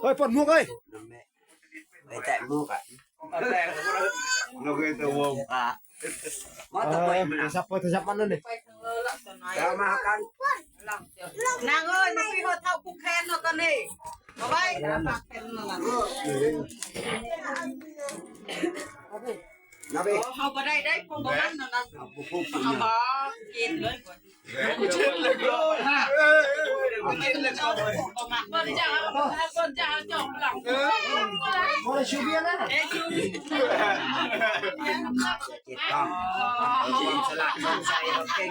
ເອີຍ ປ່ອນໝວກເອີຍ ໄປແຕະໝວກອ່ະ ນກເອີຍ ຕົວະວົງ ມາຕະໄປ ເອີ ມັນ ໂທລະສັບ ໂທລະສັບມັນນັ້ນນີ້ ເອົາມາຫາກັນ ນາງເອີຍ ມາປີຮອດເຖົ້າຜູກແຂນເນາະຕອນນີ້ ເອົາໄວ້ ນະເບ ເຮົາບໍ່ໄດ້ໄດ້ ພວກມັນນັ້ນນະ ເອົາບໍ່ກິນເລີຍ ກູເຈັບເລີຍ ບໍ່ໄດ້ຊູເບຍນະ ເຈັດຕ້ອງ ສະຫຼາກ ສົງໄສເຮົາເກັ່ງ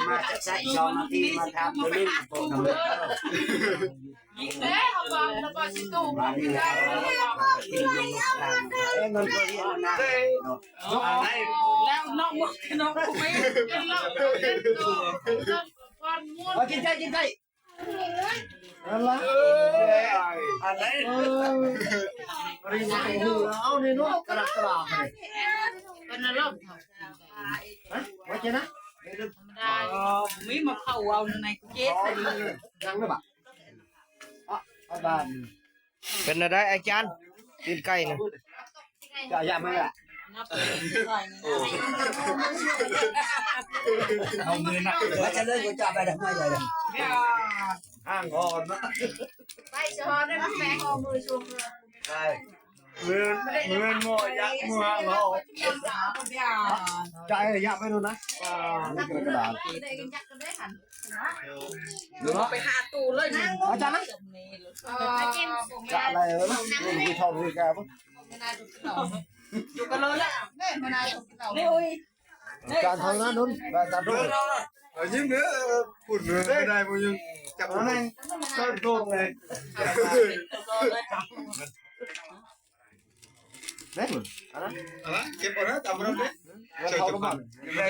ມາຈາກໃສ ສອງນາທີ ມາຖາມເພິ່ນ ພວກນຳ ເອີ ເງິນເພິ່ນນີ້ນະ ແລ້ວນ້ອງ ນ້ອງ ເອີ ກິນໄກ່ ກິນໄກ່ ອັນລະ ອັນໃດ ເອີ ເອົານີ້ເນາະ ກະລາກະລາ ເພິ່ນລະ ຮະ ວ່າຈັ່ງນະ ທຳມະດາ ເອີ ມີມາເຜົາເອົາໃນເກດ ນັ່ງເດີບາດ ເປັນແນວໃດອາຈານ ຕີນໄກ່ນະ? ເຈົ້າຢ່າມາລະ ເອົາມືໜັກ ວ່າຈະເລີຍ ບໍ່ເຈົ້າໄປດອກ ມາເລີຍ ຫ້າງຮອນນະ ໄປຊະຮອນໄດ້ມາແປງເອົາມືຊຸມເລີຍ ໄປ ເມືອນ ເມືອນໝໍຍັກເມືອງເຮົາ ຈະຢາກໄປໂນ່ນນະ ກະດານ ໄປຫາຕູ້ເລີຍ ອາຈານນະ ຈະໄດ້ເອີ ມີທອງມີກາບໍ່ ຢູ່ກັນໂລດລະ ນີ້ອຸຍ ການທາງນັ້ນນຸ່ນ ການທາງໂນ້ນ ເອົາຍິ້ມເດີ ພຸ້ນເດີ ໄດ້ບໍ່ຍິ້ມ ຈັບເອົາແມ່ງ ເຈົ້າໂດດເລີຍ ໄດ້ພຸ້ນ ອັນນັ້ນ ອັນນັ້ນ ເກັບເອົາເດີ ຕາມມັນເດີ ເອົາເຂົ້າກັບມັນ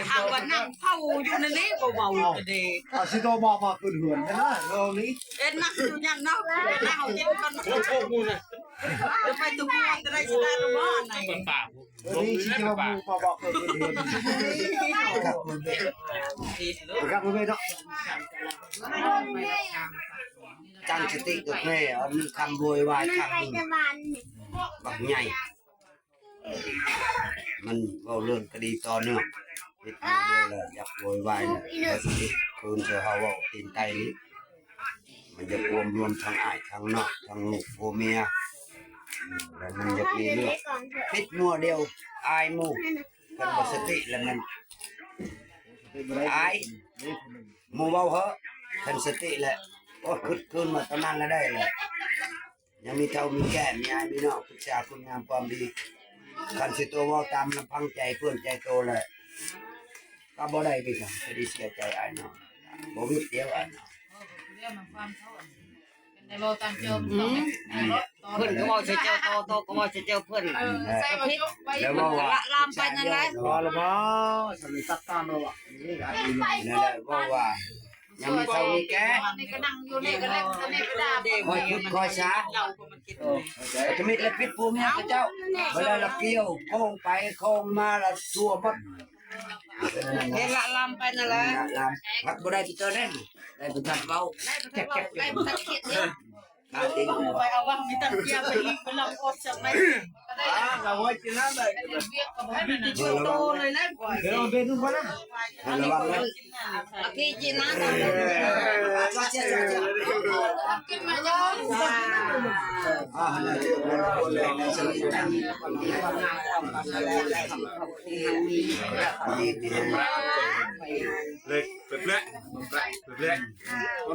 ເອົາວ່ານັ່ງເຝົ້າຢູ່ໃນນີ້ ບໍ່ເວົ້າເດ້ ເອົາຊິໂຕມາ ມາຂຶ້ນເຮືອນນະ ເຮົານີ້ ເອັນນັ່ງຢູ່ຫຍັງເນາະ ເຮົາກິນກ່ອນ ຈະໄປຕົວ ຈະໄດ້ຊິໄດ້ບໍ່ ອັນໃດ ເອີ ນີ້ຊິວ່າໝູ່ມາບອກເພິ່ນເດີ ຄັກເລີຍເນາະ ຕັ້ງສະຕິກັບແມ່ ອັນນີ້ຄຳໂວຍວາຍຄຳໜຶ່ງ ບັກໃຫຍ່ ມັນເວົ້າເລື່ອງຄະດີຕໍ່ເນື່ອງ ເຮັດແນວດຽວແລ້ວ ຢາກໂວຍວາຍແລ້ວ ເຮົາຊິເຮັດຄືນໃສ່ເຮົາເວົ້າຕີນໄກ່ນີ້ ມັນຢາກລວມໆ ທັງອ້າຍທັງນ້ອງ ທັງລູກຜົວເມຍ ແລ້ວມັນຢາກມີເລື່ອງ ປິດໝໍດຽວ ອາຍໝູ່ ຄັນບໍ່ສະຕິແລ້ວມັນອາຍ ໝູ່ເວົ້າເຮີ້ ຄັນສະຕິແລ້ວ ໂອ້ຍ ຄຶດຄືນມາຕອນນັ້ນລະໄດ້ແລ້ວ ຍັງມີເຖົ້າມີແກ່ ມີອ້າຍມີນ້ອງ ປຶກສາຄຸນງາມຄວາມດີ ຄັນຊິໂຕເວົ້າຕາມລຳພັງໃຈເພື່ອນໃຈໂຕແລ້ວ ກໍບໍ່ໄດ້ຄືກັນ ກໍໄດ້ເສຍໃຈອ້າຍນ້ອງ ບໍ່ມີດຽວອ້າຍນ້ອງ ເພິ່ນກໍເວົ້າໃສ່ເຈົ້າ ໂຕ ໂຕກໍເວົ້າໃສ່ເຈົ້າ ເພິ່ນ ແລ້ວເວົ້າວ່າ ລະລາມໄປນັ້ນແຫຼະ ພໍລະບໍ່ ສຳລັບຕັດຕາມແລ້ວ ນີ້ກໍອັນນີ້ ນັ້ນແຫຼະ ເວົ້າວ່າ ຍັງມີເຖົ້າມີແກ່ ນີ້ກໍນັ່ງຢູ່ນີ້ກໍແລ້ວ ນີ້ກໍດາ ຄອຍຄິດຄອຍສາ ເອີ ຈະມີແຕ່ຜິດຜົວເມຍຂະເຈົ້າ ເວລາລະກ່ຽວໂຄ້ງໄປໂຄ້ງມາລະຊົ່ວໝົດ ເຮັດລະລຳໄປນັ້ນແຫຼະ ລະລຳ ພັດບໍ່ໄດ້ຕິເຕີແນ່ ໄດ້ບໍ່ທັນເວົ້າ ໄດ້ບໍ່ທັນເວົ້າ ໄດ້ບໍ່ທັນຄິດເດ້ ໄປເອົາວ່າມີຕັ້ງເກຍໄປອີກ ໄປລຳອົດຈັກໄດ້ ອ່າ ລະໄວ້ກິນນ້ຳໄດ້ ເຮັດວຽກກໍບໍ່ໃຫ້ມັນໂຕເລີຍນະ ເດີເປັນບໍ່ນະ ລະວັງນະ ອາ ເລັກ ແປະໆ ແປະໆ